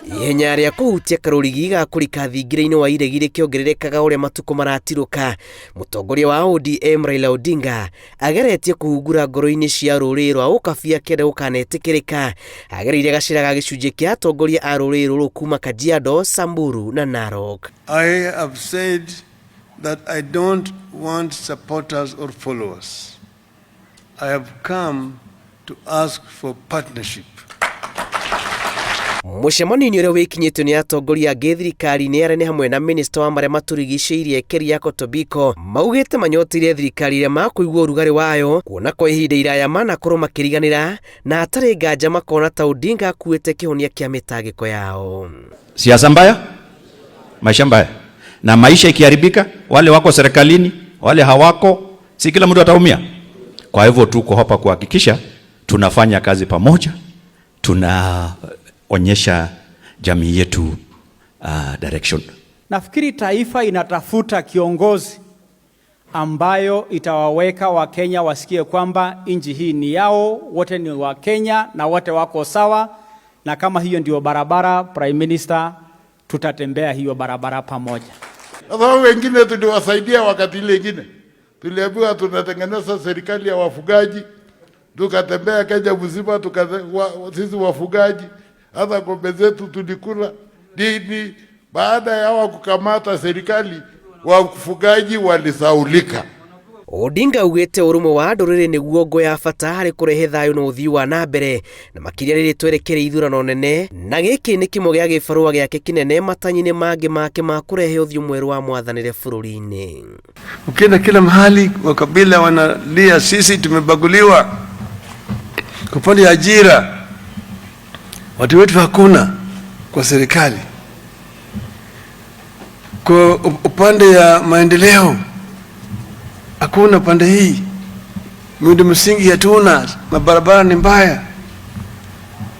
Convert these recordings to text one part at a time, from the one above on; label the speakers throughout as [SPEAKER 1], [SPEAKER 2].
[SPEAKER 1] Ihenya rĩa kũhutia karũrigi ga kũrika thingira-inĩ wa iregi rĩkĩongererekaga ũrĩa matukũ maratirũka. Mũtongoria wa ODM Raila Odinga ageretie kũhungura ngoro-inĩ cia rũrĩrĩ rwa ũkabi akĩenda gũkanetĩkĩrĩka. Agereire gacĩra ga gĩcunjĩ kĩa atongoria a rũrĩrĩ rũrũ kuma Kajiado, Samburu na Narok.
[SPEAKER 2] I have said that I don't want supporters or followers. I have come to ask for partnership.
[SPEAKER 1] Mũcemanio-inĩ ũrĩa wĩkinyĩtio nĩ atongoria angĩ thirikari-inĩ arĩa nĩ hamwe na minista wa marĩa matũrigicĩirie Keriako Tobiko maugĩte manyoteire thirikari ĩrĩa makũigua ũrugarĩ wayo kuona kwa ihinda iraya manakorwo makĩriganĩra na hatarĩ nganja makona ta Odinga akuĩte kĩhonia kĩa mĩtangĩko yao.
[SPEAKER 3] Siasa mbaya, maisha mbaya, na maisha ikiharibika, wale wako serikalini, wale hawako, si kila mtu ataumia. Kwa hivyo tuko hapa kuhakikisha tunafanya kazi pamoja, tunaonyesha jamii yetu direction.
[SPEAKER 4] Nafikiri taifa inatafuta kiongozi ambayo itawaweka Wakenya wasikie kwamba nchi hii ni yao, wote ni Wakenya na wote wako sawa, na kama hiyo ndio barabara, Prime Minister, tutatembea hiyo barabara pamoja.
[SPEAKER 5] Sasa wengine tuliwasaidia wakati ile ingine tuliambiwa tunatengeneza serikali ya wafugaji, tukatembea Kenya mzima sisi wafugaji, hata ng'ombe zetu tulikula nini. Baada ya hawa kukamata serikali, wafugaji walisaulika.
[SPEAKER 1] Odinga augĩte ũrũmwe wa ndũrĩrĩ nĩguo ngo ya bata harĩ kũrehe thayũ na ũthii wa na mbere na makĩria rĩrĩ twerekeire ithurano nene, na gĩkĩ nĩ kĩmwe gĩa gĩbarũa gĩake kĩnene matanyi-inĩ mangĩ make ma kũrehe ũthiũ mwerũ wa mwathanĩre bũrũri-inĩ.
[SPEAKER 2] Ukienda kila mahali wakabila wanalia, sisi tumebaguliwa. Kwa upande ya ajira, watu wetu hakuna kwa serikali. Kwa upande ya maendeleo hakuna pande hii, miundo msingi hatuna, mabarabara ni mbaya,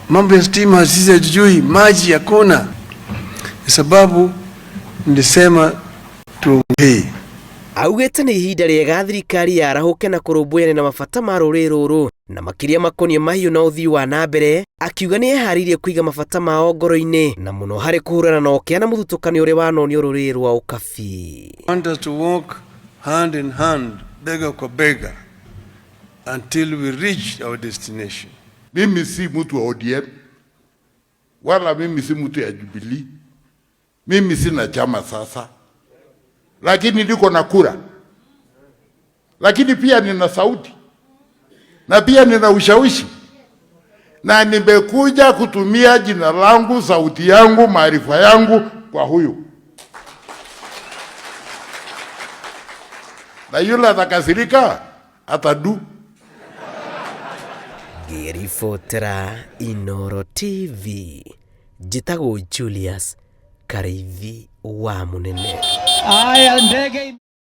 [SPEAKER 2] mambo ya stima sisi hatujui, maji hakuna. Sababu nilisema tuongee.
[SPEAKER 1] Augĩte nĩ ihinda rĩega thirikari yarahũke na kũrũmbũyania na mabata ma rũrĩrĩ rũrũ na makĩria makoniĩ mahiũ na ũthii wa na mbere, akiuga nĩ eharĩirie kũiga mabata mao ngoro-inĩ na mũno harĩ kũhũrana na ũkĩa na mũthutũkanio ũrĩa wanonio rũrĩrĩ rwa ũkabi.
[SPEAKER 2] Want us to walk hand in hand, bega kwa bega, until we reach our destination.
[SPEAKER 5] Mimi si mtu wa ODM wala mimi si mtu ya Jubilee. Mimi sina chama sasa, lakini niko na kura, lakini pia nina sauti na pia nina ushawishi, na nimekuja kutumia jina langu, sauti yangu, maarifa yangu kwa huyu, na yule atakasirika atadu.
[SPEAKER 1] Ngĩribotera Inooro TV, njĩtagwo Julius Karĩithi wa Mũnene.
[SPEAKER 4] Aya ndege.